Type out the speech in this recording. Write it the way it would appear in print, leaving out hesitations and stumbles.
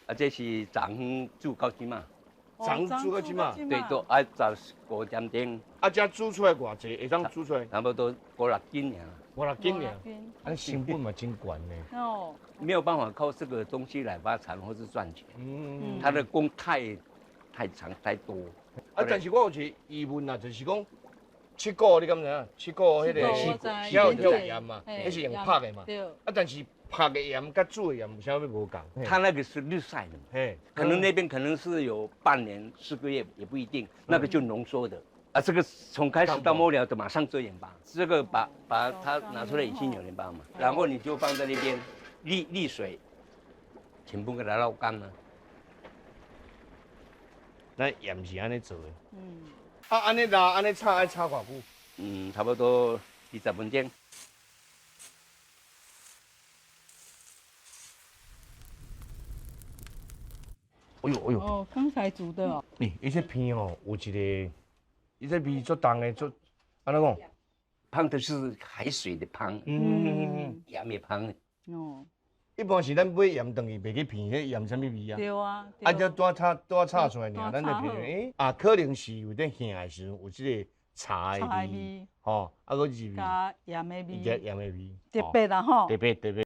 啊，這是昨昏煮到這馬。昨煮到這馬。對，都愛15點鐘。啊，這煮出來偌濟？會當煮出來？差不多五六斤爾。五六斤爾，啊，成本嘛真懸呢。哦。沒有辦法靠這個東西來發財或是賺錢。他的工太長太多。啊，但是我有一個疑問啊，就是講，七股你敢知影？七股彼個，遐有鹽嘛？彼是用曝的嘛？啊，但是曝的鹽佮煮的鹽有啥物無仝？他那個是日曬的嘛？可能那邊可能是有半年、4個月，也不一定。那個就濃縮的。啊，這個從開始到末了就馬上做鹽巴。這個把它拿出來已經有鹽巴嘛，然後你就放在那邊瀝瀝水，全部給它撈乾了。咱鹽是按呢做的。啊，按呢撈，按呢炒，愛炒偌久？嗯，差不多20分鐘。哎呦哎呦！哦，剛才煮的哦。欸，伊這片哦，有一個，伊這味足重的，足，按怎講？芳就是海水的芳，鹽的芳。哦。一般是咱買鹽轉去，袂去品彼鹽啥物味啊？對啊。啊，才拄炒拄炒出來爾，咱就品，欸，啊，可能是有點腥的時陣，有這個茶的味，吼，啊，閣入加鹽的味，加鹽的味，特別啦吼。特別特別。